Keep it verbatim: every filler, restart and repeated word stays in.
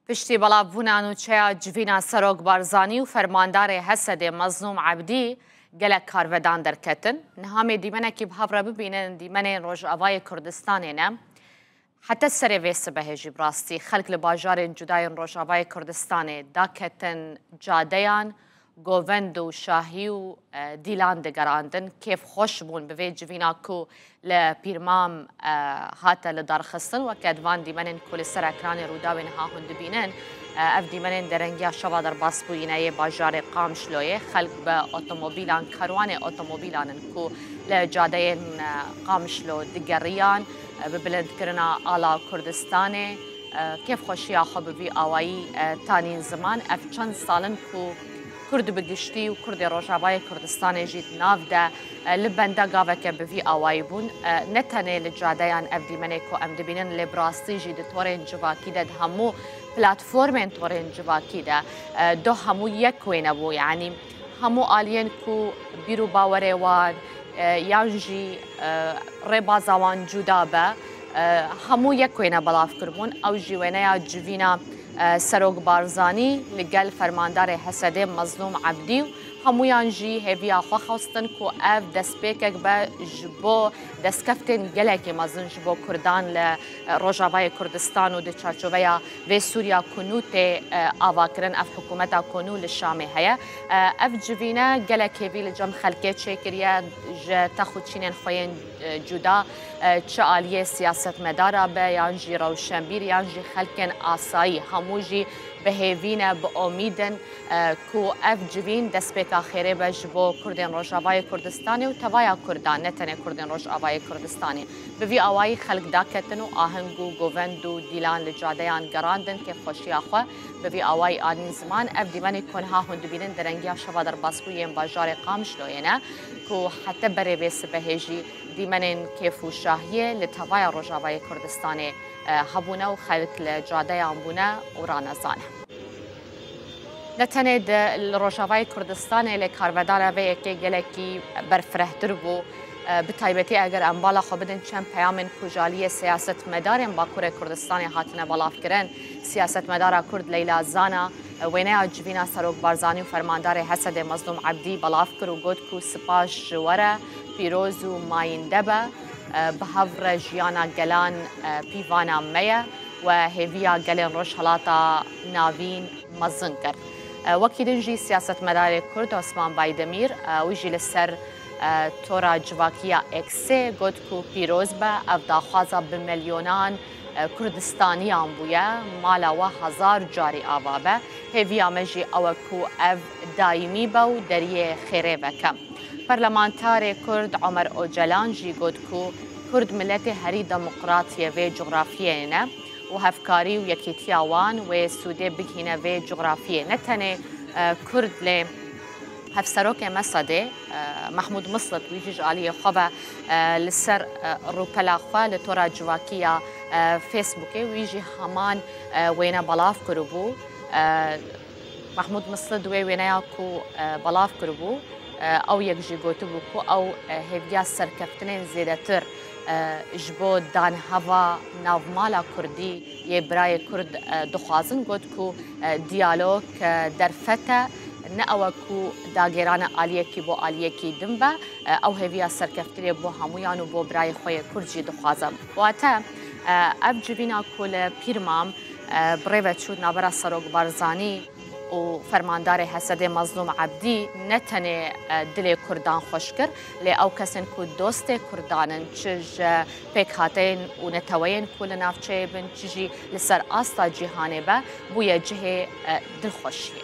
Piştî belavbûna nûçeya civîna Serok Barzanî û fermandarê Hesedê Mezlûm Ebdî gelek karvedan derketin. Niha em ê dîmenekî bi hev re bibînin, dîmenên Rojavayê Kurdistanê ne. Heta serê vê sibehê jî bi rastî xelk li bajarên cuda yên Rojavayê Kurdistanê daketin cadeyan, govend û şahî û, e, dîlan digerandin. Kêfxweş bûn bi vê civîna ku li Pîrmam, e, hate lidarxistin. Weke di van dîmenên ku li ser ekranê Rûdawê niha hûn dibînin, e, ev dîmenên derengiya şeva derbasbûyî ne yê bajarê Qamişloyê. Xelk bi otomobîlan, karwanê otomobîlan in ku li cadeyên, e, Qamişlo digeriyan, e, bi bilindkirina ala Kurdistanê, e, kêfxweşiya xwe bi vî awayî, e, tanîn ziman. Ev çend sal in ku Kurd bi giştî û Kurdê Rojavayê Kurdistanê jî di nav de, e, li benda gaveke bi vî awayî bûn. E, ne tenê li cadeyan ev dîmenê ku em dibînin, lê bi rastî jî di torên civakî de, di hemû platformên torên civakî de, e, doh hemû yek wêne bû. Yanî hemû aliyên ku bîr û bawerê wan, e, yan jî, e, rêbaza wan cuda be, e, hemû yek wêne belav kiribûn. Ew jî wêneya civîna, e, Serok Barzanî li gel fermandarê Hesedê Mezlûm Ebdî û hemûyan jî hêviya xwe xwestin ku ev destpêkek be ji bo destkeftên gelekî mezin ji bo Kurdan li, e, Rojavayê Kurdistan û di çarçoveya vê Sûriya ku nû tê, e, avakirin, ev hikûmeta ku nû li Şamê heye. E, ev civîne gelek hêvî li cem xelkê çêkiriye, ji tex û çînên xwe yên, e, cuda, e, çi aliyê siyasetmedara be, yan jî rewşenbîr, yan jî xelkên asayî, hemû jî bi hêvî ne, bi omîd in, e, ku ev civîn destpêka xêrê be ji bo Kurdên Rojavayê Kurdistanê û tevaya Kurdan, ne tenê Kurdên Rojavayê Kurdistanê. Bi vî awayî xelk daketin û aheng û govend û dîlan li cadeyan gerandin, kêfxweşiya xwe bi vî awayî anîn ziman. Ev dîmenê ku niha hûn dibînin derengiya şeva derbasbûyî yên bajarê Qamişloyê ne ku heta berê vê sibehê jî dîmenên kêf û şahiyê li tevaya Rojavayê Kurdistanê, e, hebûne û xelk li cadeyan bûne û ranezane. Ne tenê di, li Rojavayê Kurdistanê, lê karvedana vê yekê gelekî berfirehtir bû. E, bi taybetî eger em bala xwe bidin çend peyamên ku ji aliyê siyasetmedarên Bakurê Kurdistanê hatine belavkirin. Siyasetmedara Kurd Leyla Zana, e, wêneya civîna Serok Barzanî û fermandarê Hesedê Mezlûm Ebdî belav kir û got ku spas ji we re, pîroz û mayînde be, e, bi hev re jiyana gelan, e, pîvana me ye. We hêviya gelên Rojhilata Navîn mezin kir. E, wekî din jî siyasetmedarê Kurd Osman Baydemîr, e, wî jî li ser, e, tora civakiya X-ê got ku pîroz be, ev daxwaza bi milyonan, e, Kurdistaniyan bûye, mala we hezar carî ava be. Hêviya me jî ew e ku ev daîmî be û deriyê xêrê veke. Perlemantarê Kurd Omer Ocalan jî got ku Kurd miletê herî demokrat yê vê cografiyê ne û hevkarî û yekîtiya wan wê sûdê bigihîne vê cografiyê. Ne tenê, e, Kurd, lê Hevserokê Mesedê, e, Mehmûd Mislit, wî jî ji aliyê xwe ve, e, li ser, e, rûpela xwe li tora civakiya, e, Facebookê wî jî heman, e, wêne belav kiribû. E, Mehmûd Mislit di wê wêneya ku, e, belav kiribû, e, ew yek jî gotibû ku ew, e, hêviya serkeftinên zêdetir, e, ji bo danheva navmala Kurdî yê birayê Kurd, e, dixwazin. Got ku, e, diyalog, e, derfet e, ne ew e ku dagêrane aliyekî bo aliyekî din be. E, ew hêviya serkeftinê bo hemûyan û bo birayê xwe yê Kurd jî dixwaze. Wate, e, ev civîna ku li Pîrmam, e, bi rê ve çû navbera Serok Barzanî û fermandarê Hesedê Mezlûm Ebdî ne tenê, e, dilê Kurdan xweş kir, lê ew kesên ku dostê Kurdan in, çi ji pêkhateyên û neteweyên ku li navçeyê bin, çi jî li ser asta cîhanê be, bûye cihê, e, dilxweşiyê.